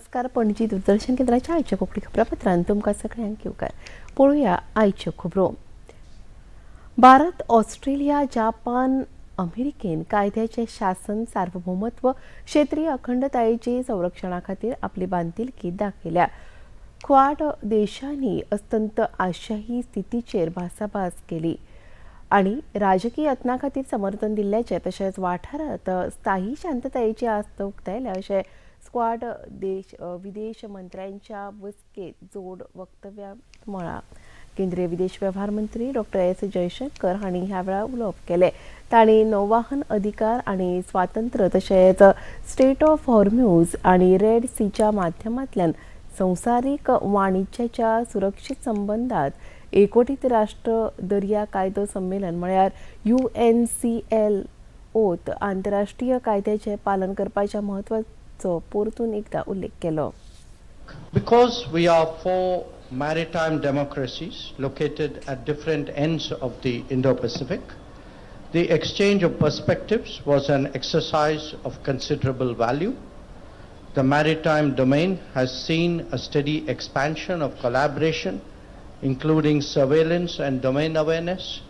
नमस्कार. पणजी दूरदर्शन केंद्राच्या आयच्या कोंकणी खबरापत्रांत तुमकां सगळ्यांक येवकार. पळोवया आयच्यो खबरो. भारत, ऑस्ट्रेलिया, जपान, अमेरिकेन कायद्याचें शासन, सार्वभौमत्व, क्षेत्रीय अखंडतायेची संरक्षणा खातीर आपली बांदिलकी दाखयल्या. क्वाड देशांनी अस्तंत आशियाई स्थितीचेर भासाभास केली आनी राजकीय यत्ना खातीर समर्थन दिल्ल्याचें तशेंच वाठारांत स्थायी शांततायेची आस्त उक्तायल्या अशें क्वाड देश विदेश मंत्र्यांच्या बसकेंत जोड वक्तव्यांत म्हळां. केंद्रीय विदेश वेव्हार मंत्री डॉक्टर एस जयशंकर हांणी ह्या वेळार उलोवप केलें. तांणी नौवाहन अधिकार आनी स्वातंत्र्य तशेंच स्ट्रेट ऑफ हॉर्म्यूज आनी रेड सीच्या माध्यमांतल्यान संवसारीक वाणिज्याच्या सुरक्षीत संबंदात एकवटीत राष्ट्र दर्या कायदो संमेलन म्हळ्यार यूएनसीएलओत आंतरराष्ट्रीय कायद्याचें पालन करपाच्या म्हत्वाचो परतून एकदा उल्लेख केलो. Because we are four maritime democracies located at different ends of the Indo-Pacific, the exchange of perspectives was an exercise of considerable value. The maritime domain has seen a steady expansion of collaboration, including surveillance and domain awareness,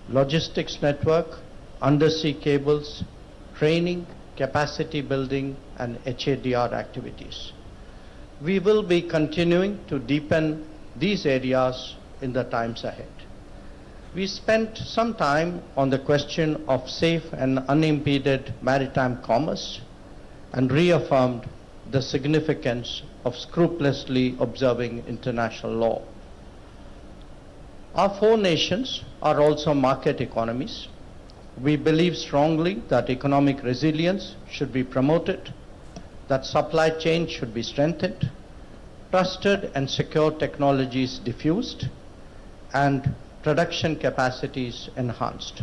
logistics network, undersea cables, training, capacity building, and HADR activities. We will be continuing to deepen these areas in the times ahead. We spent some time on the question of safe and unimpeded maritime commerce and reaffirmed the significance of scrupulously observing international law. Our four nations are also market economies. We believe strongly that economic resilience should be promoted, that supply chain should be strengthened, trusted and secure technologies diffused, and production capacities enhanced.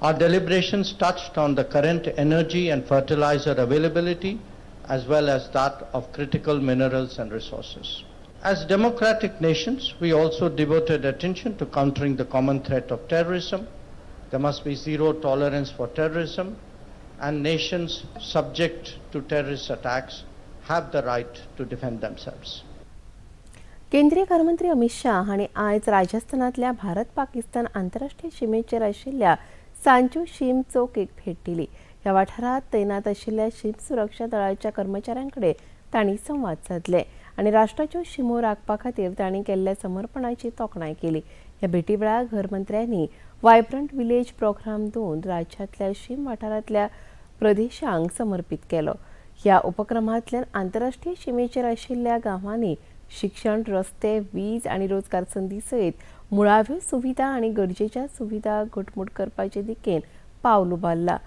Our deliberations touched on the current energy and fertilizer availability as well as that of critical minerals and resources. As democratic nations, we also devoted attention to countering the common threat of terrorism. There must be zero tolerance for terrorism, and nations subject to terrorist attacks have the right to defend themselves. केंद्रीय घरमंत्री अमित शाह हांणी आयज राजस्थानांतल्या भारत पाकिस्तान आंतरराष्ट्रीय शिमेचेर आशिल्ल्या सांचू शीम चौकेक भेट दिली. ह्या वाठारांत तैनात आशिल्ल्या शीम सुरक्षा दळाच्या कर्मचाऱ्यां कडेन तांणी संवाद सादले आनी राष्ट्राच्यो शिमो राखपा खातीर तांणी केल्ल्या समर्पणाची तोखणाय केली. ह्या भेटी वेळार घरमंत्र्यांनी वायब्रंट विलेज प्रोग्राम 2 राज्यांतल्या शीम वाठारांतल्या प्रदेशांक समर्पीत केलो. ह्या उपक्रमांतल्यान आंतरराष्ट्रीय शिमेचेर आशिल्ल्या गांवांनी शिक्षण, रस्ते, वीज आनी रोजगार संदी सयत मुळाव्यो सुविधा आनी गरजेच्या सुविधा घटमूट करपाचे दिकेन पावल उबारला.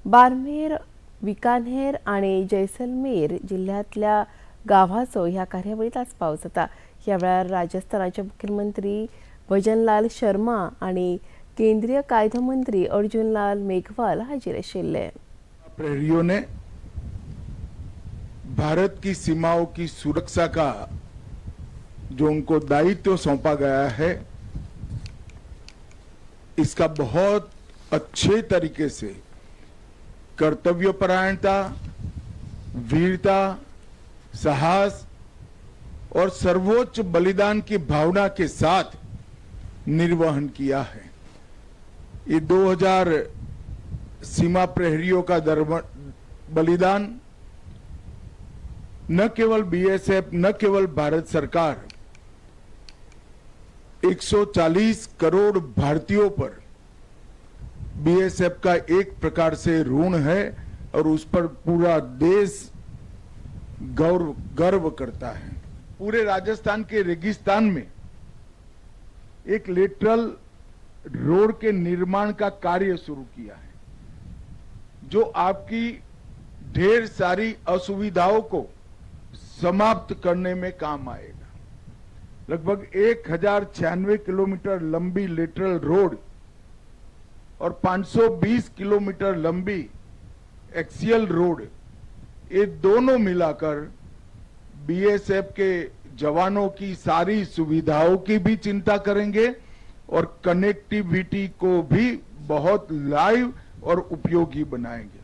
बारमेर, विकानेर आनी जैसलमेर जिल्ह्यांतल्या गांवाचो ह्या कार्यावळींत आस्पाव जाता. ह्या वेळार राजस्थानाचे मुखेलमंत्री भजनलाल शर्मा आनी केंद्रीय कायदो मंत्री अर्जुन लाल मेघवाल हाजीर आशिल्ले. प्रहरियों ने भारत की सीमाओं की सुरक्षा का जो उनको दायित्व सौंपा गया है, इसका बहुत अच्छे तरीके से कर्तव्यपरायणता, वीरता, साहस और सर्वोच्च बलिदान की भावना के साथ निर्वहन किया है. ये 2000 सीमा प्रहरियों का बलिदान न केवल बीएसएफ, न केवल भारत सरकार, 140 करोड़ भारतीयों पर बीएसएफ का एक प्रकार से ऋण है और उस पर पूरा देश गौरव, गर्व करता है. पूरे राजस्थान के रेगिस्तान में एक लेटरल रोड के निर्माण का कार्य शुरू किया है, जो आपकी ढेर सारी असुविधाओं को समाप्त करने में काम आएगा. लगभग 1096 किलोमीटर लंबी लेटरल रोड और 520 किलोमीटर लंबी एक्सियल रोड, ये दोनों मिलाकर बीएसएफ के जवानों की सारी सुविधाओं की भी चिंता करेंगे और कनेक्टिविटी को भी बहुत लाइव और उपयोगी बनाएंगे.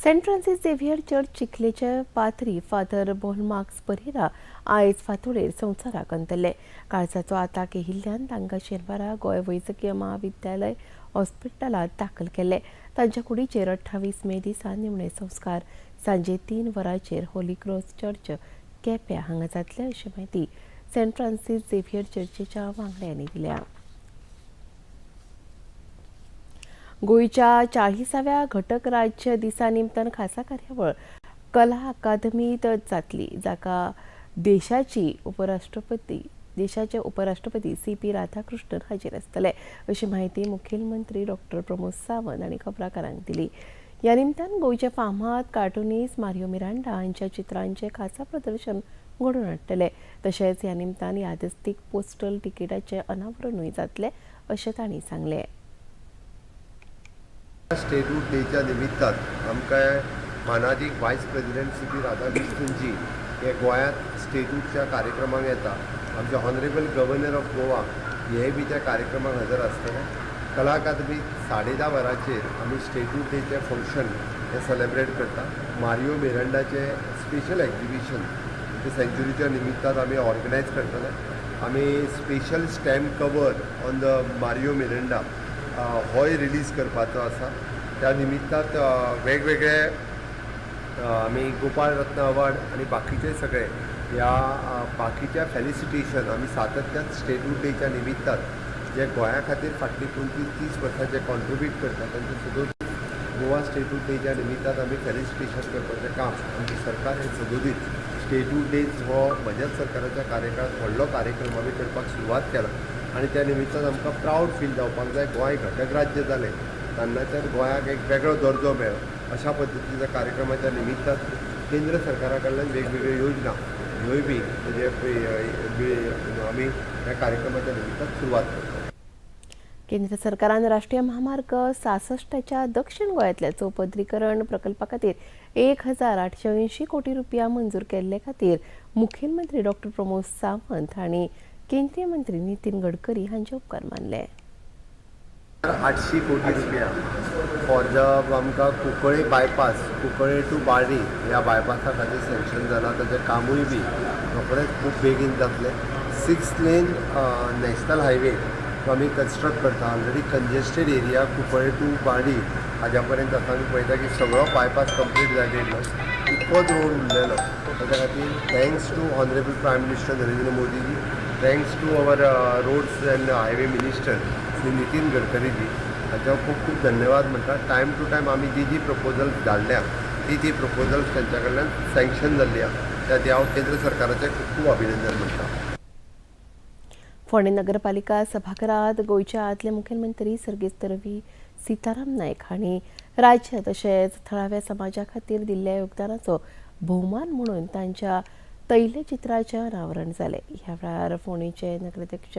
सेंट फ्रांसीस झेवियर चर्च चिखलेचे पाद्री फादर बोलमार्क्स परेरा आयज फांतोडेर संवसाराक अंतरले. काळजाचो आताक येयिल्ल्यान तांकां शेनवारा गोंय वैजकीय महाविद्यालय हॉस्पिटलांत दाखल केल्ले. तांच्या कुडीचेर 28 मे दिसा निमणे संस्कार सांजे 3 वरांचेर होली क्रॉस चर्च, केप्यां हांगा जातले, अशी म्हायती सेंट फ्रांसीस झेवियर चर्चीच्या वांगड्यांनी दिल्या. गोंयच्या 40व्या घटक राज्य दिसा निमतान खासा कार्यावळ कला अकादमीत जातली, जाका देशाचे उपराष्ट्रपती सी.पी. राधाकृष्णन हाजीर आसतले, अशी म्हायती मुखेलमंत्री डॉक्टर प्रमोद सावंत हांणी खबराकारांक दिली. ह्या निमतान गोंयचे फामाद कार्टुनिस्ट मारियो मिरांडा हांच्या चित्रांचें खासा प्रदर्शन घडोवन हाडटले. तशेंच ह्या निमतान यादस्तीक पोस्टल तिकेटाचें अनावरणूय जातलें, अशें तांणी सांगलें. स्टेटहूड डेच्या निमित्तान आमकां मानादीक वायस प्रेसिडेंट सी पी राधाकृष्णनजी हे गोंयांत स्टेटहूडच्या कार्यक्रमाक येता. आमचे ऑनरेबल गव्हर्नर ऑफ गोवा हे बी त्या कार्यक्रमाक हजर आसतले. कला अकादमी 10:30 वरांचेर आमी स्टेटहूड डेचें फंक्शन हें सेलेब्रेट करता. मारियो मिरांडाचें स्पेशल एक्जिबिशन ते सेंच्युरीच्या निमित्तान आमी ऑर्गनायज करतले. आमी special stamp cover on the Mario Miranda होय रिलीज करपाचो आसा. त्या निमित्तान वेगवेगळे आमी गोपाळ रत्न अवॉर्ड आनी बाकीचे सगळे ह्या बाकीच्या फेलिसिटेशन आमी सातत्यान स्टेटहूड डेच्या निमित्तान जे गोंया खातीर फाटलीं 25-30 वर्सां जे कॉन्ट्रिब्यूट करता, तांचे सदोदीत गोवा स्टेटहूड डेच्या निमित्तान आमी फेलिसिटेशन करपाचें काम आमचें सरकार हें सदोदीत. स्टेटहूड डेज हो म्हज्याच सरकाराच्या कार्यकाळांत व्हडलो कार्यक्रम आमी करपाक सुरवात केला आनी त्या निमित्तान आमकां प्रावड फील जावपाक जाय. गोंय घटक राज्य जालें तेन्नाच्यान गोंयाक एक वेगळो दर्जो मेळ्ळो. अशा पद्दतीच्या कार्यक्रमाच्या निमित्तान केंद्र सरकारा कडल्यान वेगवेगळ्यो योजना ह्योय बी म्हणजे आमी ह्या कार्यक्रमाच्या निमित्तान सुरवात करता. केंद्र सरकारान राष्ट्रीय म्हामार्ग 66च्या दक्षिण गोंयांतल्या चौपदरीकरण प्रकल्पा खातीर 1880 कोटी रुपया मंजूर केल्ले खातीर मुखेलमंत्री डॉक्टर प्रमोद सावंत हांणी केंद्रीय मंत्री नितीन गडकरी हांचे उपकार मानले. 800 कोटी रुपया फॉर the आमकां कुंकळे बायपास, कुंकळे टू बाळ्ळी ह्या बायपासा खातीर सँक्शन जाला. ताचें कामूय बी रोखडेंच खूब बेगीन जातलें. सिक्स लेन नॅशनल हायवे तो आमी कन्स्ट्रक्ट करता. Already congested area Cuncolim to Balli हाज्या पर्यंत आतां आमी पळयता की सगळो बायपास कंप्लीट जालेलो, इतकोच रोड उरलेलो. ताच्या खातीर thanks to honourable Prime Minister Narendra Modiji, thanks to our roads and highway minister Shri Nitin गडकरीजी, हांचे हांव खूब खूब धन्यवाद म्हणटा. टायम टू टायम आमी जी जी प्रपोजल्स धाडल्या, ती ती प्रपोजल्स तांच्या कडल्यान सँक्शन जाल्ली आहा. त्या खातीर हांव केंद्र सरकाराचें खूब खूब अभिनंदन म्हणटा. फोंडें नगरपालिका सभाघरात गोंयचे आदले मुखेलमंत्री सर्गेस्त रवी सीताराम नायक हांणी राज्य तशेंच थळाव्या समाजा खातीर दिल्ल्या योगदानाचो भोवमान म्हणून तांच्या तैलचित्राचें अनावरण जालें. ह्या वेळार फोंडेचे नगराध्यक्ष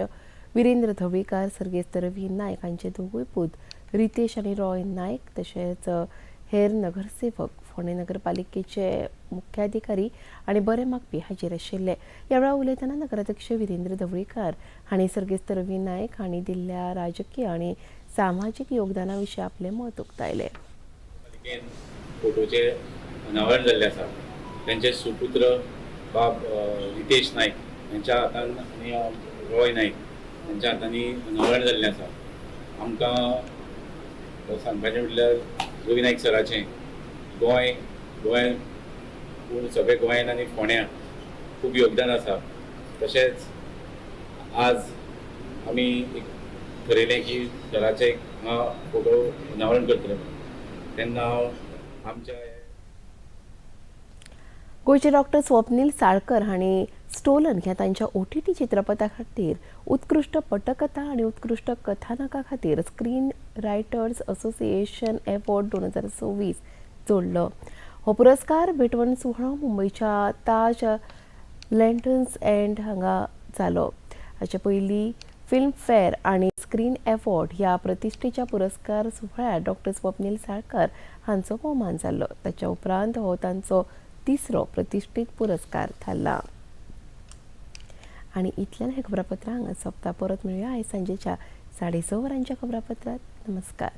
विरेंद्र धवळीकार, सर्गेस्त रवी नायक हांचे दोगूय पूत रितेश आनी रॉय नायक, तशेंच हेर नगरसेवक, फोंडें नगरपालिकेचे मुख्याधिकारी आनी बरे मागपी हाजीर आशिल्ले. ह्या वेळार उलयतना नगराध्यक्ष विरेंद्र धवळीकार हांणी सर्गेस्त रवी नायक हांणी दिल्ल्या राजकीय आनी सामाजीक योगदाना विशीं आपलें मत उक्तायलें. पालिकेन फोटोचे अनावरण जाल्लें आसा. त्यांचे सुपुत्र बाब रितेश नायक यांच्या हातान आनी रॉय नायक यांच्या हातांनी अनावरण जाल्लें आसा. आमकां सांगपाचें म्हटल्यार रवी नायक सराचें गोंय गोंय पूण सगळे गोंयान आनी फोंड्या खूब योगदान आसा. तशेंच आज आमी एक ठरयलें की सराचें एक हांगा फोटो अनावरण करतले म्हणून, तेन्ना हांव आमच्या गोंयचे डॉक्टर स्वप्नील साळकर हांणी स्टोलन ह्या तांच्या ओटीटी चित्रपटा खातीर उत्कृश्ट पटकथा आनी उत्कृश्ट कथानका खातीर स्क्रीन रायटर्स असोसिएशन एवॉर्ड 2026 जोडलो. हो पुरस्कार भेटवण सुवाळो मुंबयच्या ताज लँड्स एंड हांगा जालो. हाचे पयलीं फिल्मफेअर आनी स्क्रीन एवॉर्ड ह्या प्रतिश्ठेच्या पुरस्कार सुवाळ्यात डॉक्टर स्वप्नील साळकर हांचो भोवमान जाल्लो. ताच्या उपरांत हो तांचो तिसरो प्रतिश्ठीत पुरस्कार थारला. आनी इतल्यान हें खबरापत्र हांगा सोंपता. परत मेळुया आयज सांजेच्या 6:30 वरांच्या खबरापत्रात. नमस्कार.